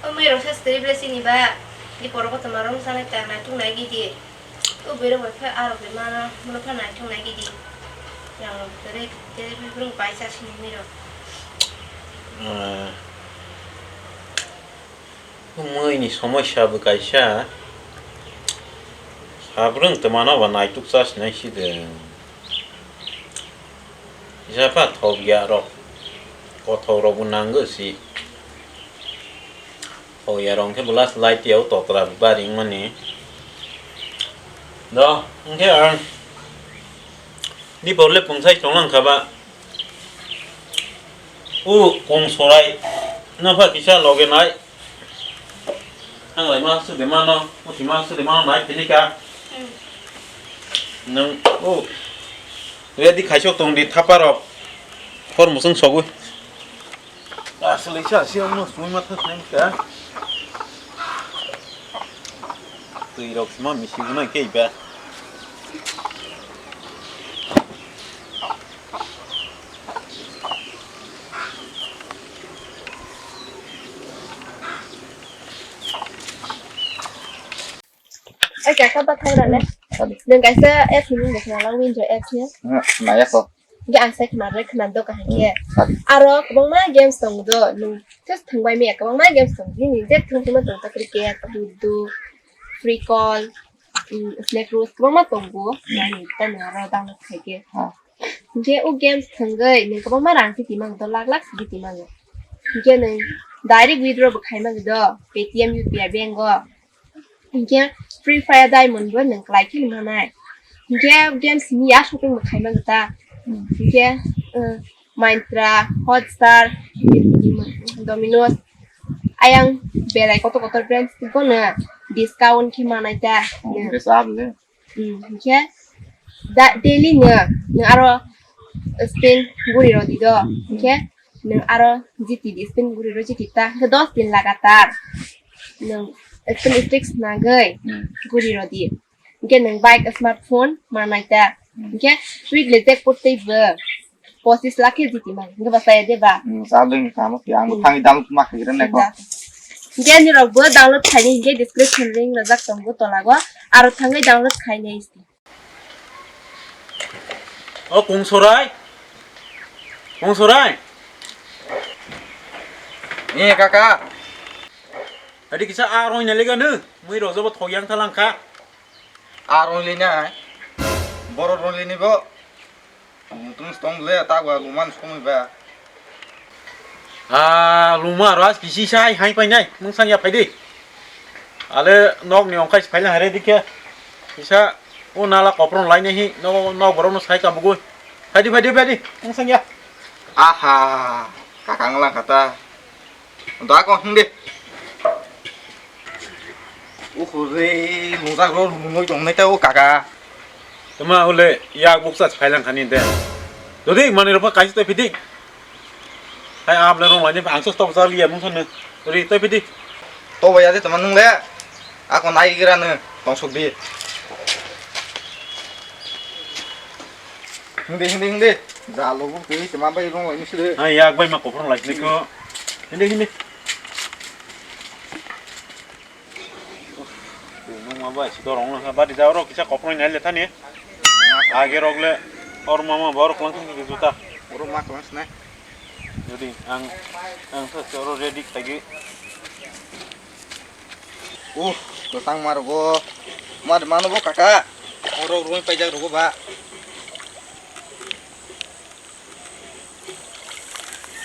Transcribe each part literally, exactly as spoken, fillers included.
O mui rok sa steri ble sini ba. Di poro koto ma rong sa nai ta nai tung nai gidi. O bui rok bai pha arok bai ma no muno pha nai tung nai gidi. Yang rok tere tere bui rok bai sa sini mui rok. Ah. Mui ni somosya bo kaisa. Sabrung twmano ba naituk chas nai si de. Japa thok ya rok. Kothok rok bo nango si. Thok ya rok khe bo last light ya o totra bo bari mani. Do, hwnkhe ang. Ni borle pungsai tong lang kha ba. O kung sorai. No pha kisa loge nai. Ang lai ma su de mano, o si ma su de mano nai philika. Hmm. Nang, o. Ready khaisok tong di thapa rok. Khor musung sogwi. Asli sa si ang no sui ma thas nem ka. Twi rok sima misi guna ke ba. Ai, kaka, bathang rale. Nwng kaisa apps ni mung bo khna la, Winjo apps ni. Naya ko. Ge ang sai khna re khna do kaham khe. Aro kwbangma games tong do, nwng just thang bai me kwbangma games tong. Nini je thang thang tong ta cricket, ludo, free call, mm, snake rules kwbangma tongo. Nani ta nwng aro download khai khe. Hwnkhe o games thangwi nwng kwbangma rang titi mango, lakh lakh si titi mango. Hwnkhe nwng direct withdraw bo khai mango do, Paytm, U P I bank o. Hwnkhe Free Fire Diamond bo nwng kwlai khe manai. Hwnkhe games ni ya shopping bo khai mango ta. Hwnkhe, uh, Myntra, Hotstar, Domino's, ayang belai kotor kotor brands bono discount khe manai ta. Hwnkhe sa le. Hmm, hwnkhe da daily no, no aro spin guri rodi do. Hwnkhe no aro jiti di spin guri ro jiti ta, hwnkhe dos din lagatar no spin sticks nagwi guri rodi. Hwnkhe no bike, smartphone manai ta. Hwnkhe weekly jackpot tei bo. Pochis lakh khe jiti man, hwnkhe ba chaya de ba? Hmm, sa lwng kha mo, ang bo thangwi download ma khagira nai ko. Hwnkhe nirok bo download khaini hwnkhe description link rwjak tongo tola o, aro thangwi download khainai. O Kungsorai, Kungsorai. Eh, kaka. Adi kisa a roi na lega nu, mui rojo bo thogyang thalang kha. A roi lini ai. Boro roi lini bo. Mutung stong le ta gwa luman sumui ba. Ah, luma ro as kisi sai hai pai nai, mung sang ya phai di. Ale nok ni ongkai phai na hare dikhe. Kisa o nala kopron lai nai hi, no, nok borok no sai ka bugui. Phai di, phai di, phai di, mung sang ya. Aha, kakang lang kata. Da ko hwng de. Oho re, nungjak rw rwngwi tongnai ta o kaka. Tama hole yak buksa se phailang khani de. Dodi mani rw pha kaisa tei phidi. Hai am le rong laini ang sos tok jali ya mung sanu. Ri tei phidi. To ba ya de tama nung le. Ako nai gira ne tong sok di. Hindi, hindi, hindi. Jalo bu ke tama bai rong laini sile. Hai yak bai ma kopor laini ko. Hindi, hindi. Nung ma bai si dorong na ba di da oro kisa kopor nai le thani. Age rok le or mama ba oro klang thang juta. Oro ma klang snai. Jadi ang ang sa oro ready tagi. Uh, kwchang ma rogo. Ma de mano bo kaka. Oro roi paijak rogo ba.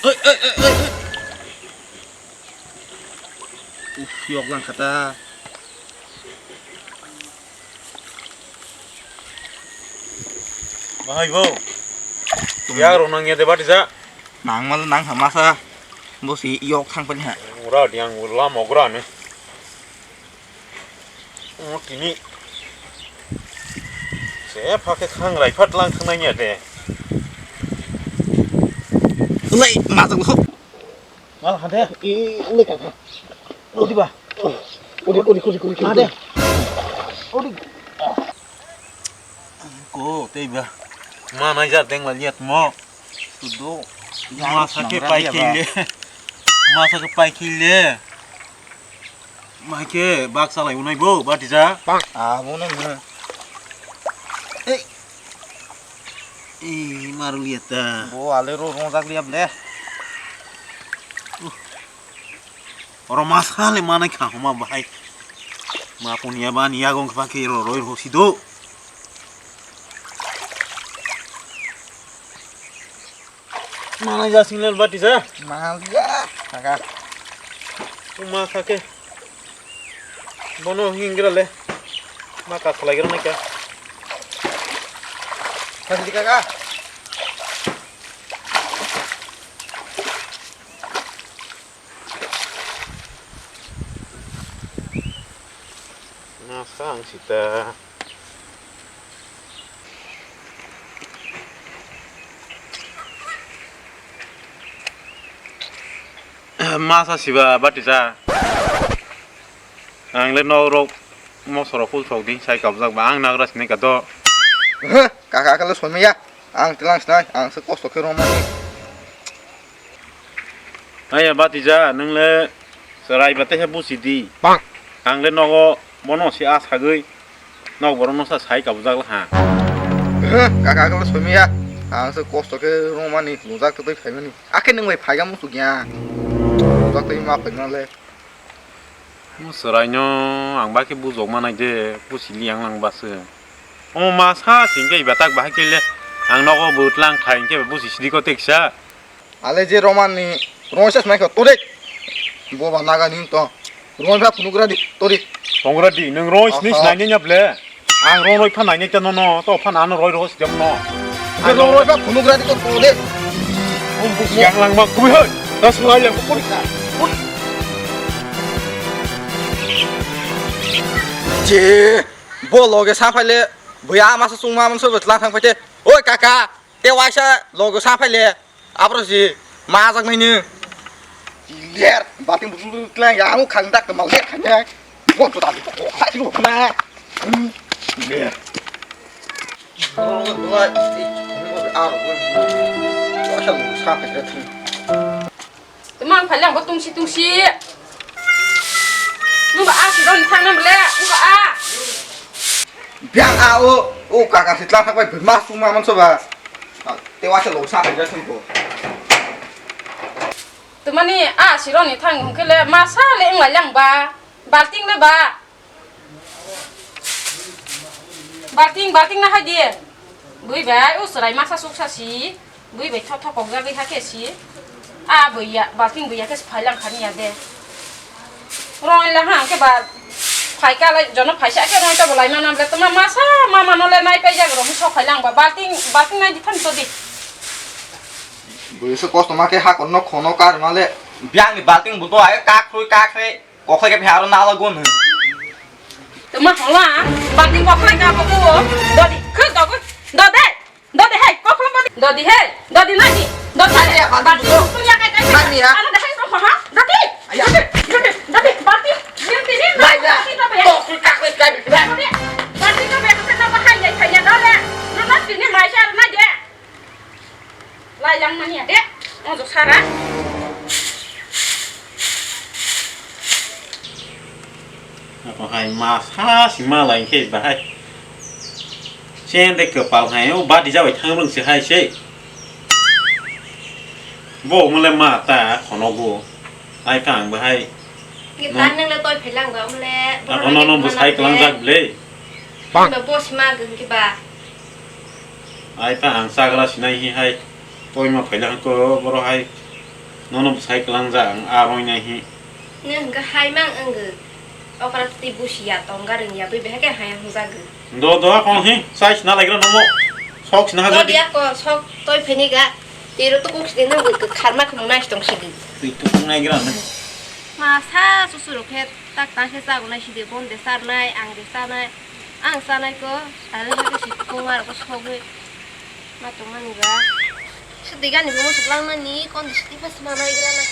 Oi, oi, oi, oi, oi. Uf, yok lang kata. Bahai bo. Yak rok nang ya de bati sa. Nang mal nang ha masa. Bo si yok thang pani ha. Ura diang lam ogra ne. Tini se pha khe khang rai phat lang thang nai ya de. Lai ma jang kho. Mal ha de. I lai ka. Odi ba. Odi, odi, odi, odi. Ha de. Odi. Ko tei ba. Ma nai ja deng la liat mo. Tudo. Masa khe pai khile. Masa khe pai khile. Mai khe bak salai unai bo, Batija? Abo no no. Ei. Ei, marulia ta. Bo ale ro rong jak liya ble. Oro ma sale manai kha homa bahai. Ma punia bani yago khe ro roi ro sido. Manai jasing le Batija. Manai ja, kaka. Ma kha khe. Bono hingra le. Ma ka khalai gra naikha. Kha di kaka. Nasa ang sita. Masa siba Batija. Ang le nok rok mosoro phul sok di sai kabjak ba ang nagra sini ka do. Kaka kala somya. Ang tilang sinai, ang se kosto khe romani. Aya Batija, nwng le chwrai ba teha busi di. Bang. Ang le nogo bono se a sagwi nok borok no sa sai kabujak laha. Kaka kala somya. Ang se kosto khe romani, lujak tei phaimani. Akhe nwng bai phaiga musu gya. Lujak tei ma phaima le. Mo chwraino ang ba khe bujok manai de, busi liang lang ba se. Omo ma sa sing khe iba tak bahai khe le ang nogo bo tlang khai khe busi sidi ko teksa. Ale je romani roi ses mai kho torik. Bo ba naga ning to. Roi ba phunuk ra di torik. Tongra di, nwng roi sini Aha. Sinai nya ble. Ang rong roi phan nainai ta nono, to phan ano roi rohos jam no. Ang rong roi ba phunuk ra di ko to de. Om bu yang lang ma kui hoi. Ta sulai ya ko ka. Je, bo loge sa phaile, buya masa sungma manso betla thang phaite. Oi kaka, te waisa loge sa phaile. Abro si majak nai ni. Ler, bating butul butul tlang ya, ang khang dak mal ler khanya. Bon to dali ko khai lo na. Ler. Aro. Tuma ang phalang bo tungsi tungsi. Nungba a si don thang nam le, nungba a. Biang a o, o kaka si tlang thang bai ma sung ma man so ba. Te wa se lo sa khai ja sung ko. Tumani a sironi thang hwnkhe le masa le wng lai lang ba. Balting le ba. Balting, balting na hai di. Bui bai, u chwrai masa suksa si. Bui bai thok thok kok jagwi hakhe si. A bui ya, balting bui ya khe phai lang khani ya de. Roi la ha khe ba phai ka lai jono phai sa khe roi to bo lai ma nam le tuma masa mama no le nai pai jag ro mi sok phai lang ba balting, balting nai di than to di. Bui se kosto ma khe hakor no khono kar ma le. Biang ni balting bu to ai kak khrui kak khrui. Kokhai khe phai aro nala gon hwn. Tuma hola, balting kokhai ka bo ko. Dodi, khur dogo. Dode. Dode hai, kokhlo dodi. Dodi hai, dodi nai. Dodi. Nai ya, balting balting buto. Buto ya kai kai. Nai ya. Ano de hai ro ha. Dodi. Aya. Dodi, dodi, dodi, balting. Balting ni nai ya. Balting ni nai. Kokhai kak khrui kak khrui. Dodi. Balting ni nai, balting ni nai, hai, hai, hai, dole. Nuna sini mai sa na de. Lai lang mani ya de. Ojo sara. Ako hai ma sa si ma lai khe bahai. Chen de kwpal hai o badi jabai thang rung se hai se. Bo mole ma ta khono go. Ai kang bahai. Ki tan nang le toi phelang ba mole. Ako no no bo sai klang jak ble. Ba boss ma geng ki ba. Ai ta ang chagra sinai hi hai. Poima phaila hwnkhe boro hai. Nono bwsai kwlangjak ang a roinai hi. Nini hwnkhe hai mang wngwi. Okra twi busiya tongga rwngya bui behai khe hai hwnjagwi. Do do khon hi chai sina laigra nomo. Sok sina Do hajadi. Diya ko sok toi pheni ga. Tiro to kuk sini nang gwi kharma khmung nai tong sidi. Twi tukung nai gra na. Ma sa susu rok khe tak tang khe chago nai sidi bon de sar nai ang de sar nai. Ang chanai ko, tare hai ko si kung aro ko sogwi ma tongmani ba. Sidi gani bo musuk langmani, kon di sidi pas ma mai gra na.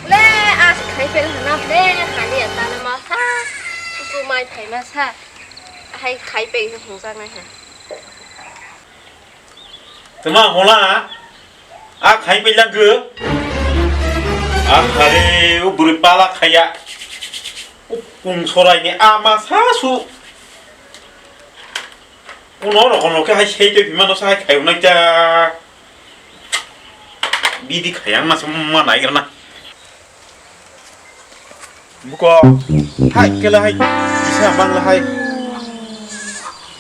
Le, as khai pel na le, khani ya tana ma sa, susu mai phai ma sa, hai khai pe hung sa nai ha. Tuma hola, a Khai pai lang khe. Akhare, o bwrwi pala khaya. O kung sorai ni ama sa su. Kuno rokom rok khe hai sei tei bimano sa hai khayo nang cha. Bidi khaya ma se ma nai gra na. Buko, hai kela hai, isa bang la hai.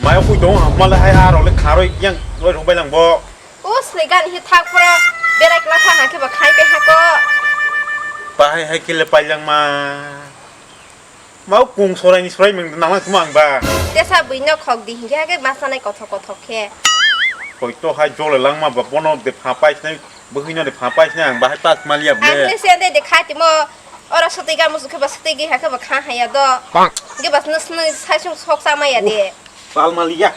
Mayo pui dong, ma la hai, aro le kharoi yang, roi rong bai lang bo. O sle gan hi thak pura, berai kla thang ha khe ba khai pe ha ko. Pa hai hai kele pai lang ma. Mau kung sorai ni sorai meng nang lang tuma ang ba. Tesa bui no khok di hingke ha ke ma sanai kothok kothok khe. Koi to hai jole lang ma ba bono de pha pai sinai. Bwkhwino de pha paisne ang bahai pass maliya ble. Ang le se ande de kha timo. Ora swtwi ga musu khe ba swtwi gi ha khe ba kha haya do. Bang. Ge bas nus nus sai sung sok sa maya de. Pal maliya.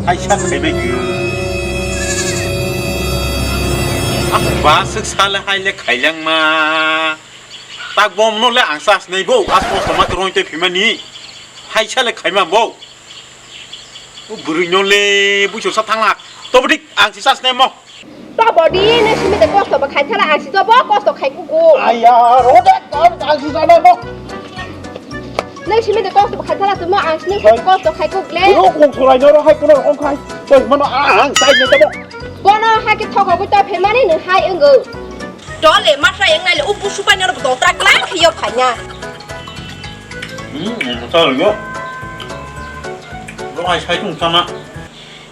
Hai sa khai bai. Ah, ba sik sale hai le khailang ma. Tak bom no le ang sas nei bo. As ko ma roi te phimani. Hai sale khaima bo. O bwrwi no le buiso sa thangla. To bwdi ang si sas nei mo. To body ne simi de kosto ba khai thala ang si to bo kosto khai kuku. Aya, rode, ang si sanai mo. Ne simi de kosto ba khai thala to mo ang si ne kosto khai kuk le. Ro kung surai no ro hai kuno ong khai. Toi mano ang sai ne to mo. Bono ha ke thok ko to phe mani ne hai engo. Dole matra yang nai le upu supai no do tra kla khiyo phanya. Hmm, ta yo. Ro ai sai tung sana.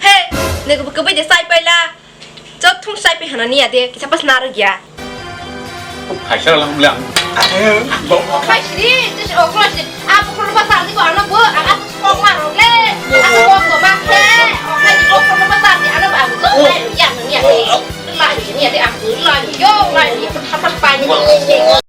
He, ne ko ko de sai paila. Chok thung sai pe hana niya de, kisa pas na rugya. Hai sara lang blang. Khai sidi, tis ok ma sidi. Apa perlu pasal ni ko anak bu, anak kok ma rok le. Apa kok ko ma ke. Okai di kok perlu pasal ni anak bu, aku tu lai ya ni ya ni. Lai ni ya de aku lai yo lai ni. Apa pa ni ni.